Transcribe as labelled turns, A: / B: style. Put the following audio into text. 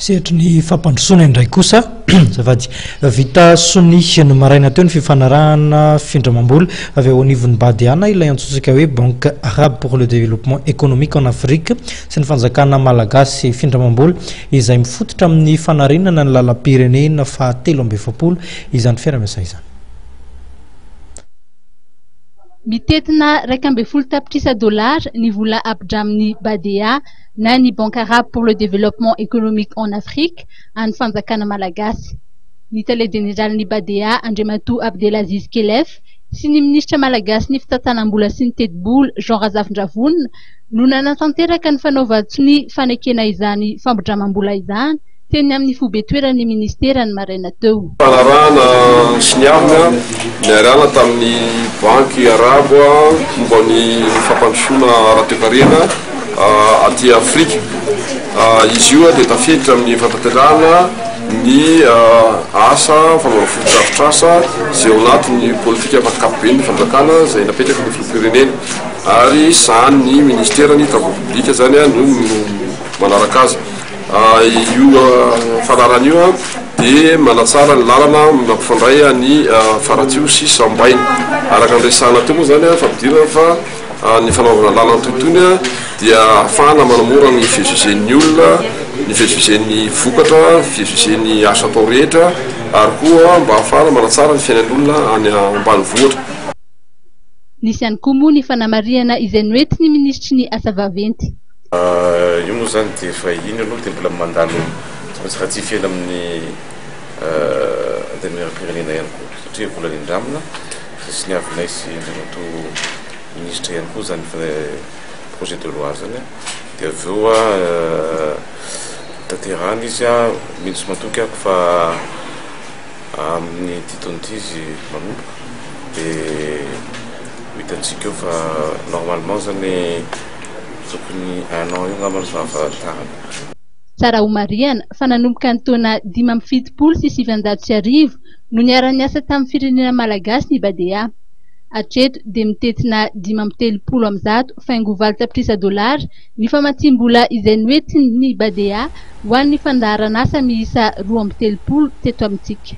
A: Sehatry ny fampandrosoana indray kosa, azafady, vita sonia ny maraina teo ny fifanarahana findramam-bola avy ao anivon'ny Badea na ilay antsointsika hoe Banque Arabe pour le Développement Économique en Afrique sy ny fanjakana malagasy. Findramam-bola izay mifototra amin'ny fanarenana ny lalam-pirenena faha 43 izany fiarahamiasa izany.
B: Mitentina 11 tapitrisa dolara ny vola ampidramin'ny Badea na ny Banque Arabe pour le Développement Économique en Afrique an'ny fanjakana malagasy. Ny tale jeneralin'ny Badea Andriamatoa Abdelaziz Khelef sy ny minisitra malagasy ny fitantanam-bola sy ny tetibola Jean Razafindravonona no nanatanteraka ny fanaovan-tsonia fanekena izany fampidramam-bola izany teny amin'ny foibe-toeran'ny minisitera ny maraina teo.
C: Fanarahana soniavina niarahana tamin'ny Banky Arabo momba ny fampandrosoana ara-toekarena aty Afrika. Izy io dia tafiditra amin'ny fanatanterahana ny asa fanaovana fotodrafitrasa izay ao anatin'ny politika ankapoben'ny fanjakana izay napetraky ny filoham-pirenena ary sahanin'ny ministeran'ny travaux publics izany no manaraka azy. Io fanarahana io dia manatsara ny lalana mampifandray an'i Faratsiho sy Sambaina. Araka ny resahana teo moa izany, fampidirana fa ny fanaovana lalana toy itony dia ahafahana manamora ny fivezivezen'ny olona, ny fivezivezen'ny vokatra, ny fivezivezen'ny asa atao rehetra ary koa mba ahafahana manatsara ny fiainan'olona any ambanivohitra.
B: Nisy ihany koa moa ny fanamarihana izay noentin'ny minisitry ny asa vaventy.
D: Io moa izany dia efa iny aloha dia mbola mandalo tsy maintsy ratifier-na amin'ny Antenimierampirenena ihany koa satria vola nindramina izay soniavinay sy Andriamatoa Minisitra ihany koa izany projet de loi izany dia avy eo tanterahana izy, mino sy matoky aho fa Amin'ity taona ity izy manomboka dia ho hitantsika eo fa normalement zany tokony un an eo angamba no fahafantarana.
B: Tsara homarihana fa nanomboka ny taona 1975 no niara-niasa tamin'ny firenena malagasy ny Badea. Hatreto dia mitentina 135.8 tapitrisa dolara ny famatsiam-bola izay noentin'ny Badea ho an'ny fandaharan'asa miisa 32 teto amintsika.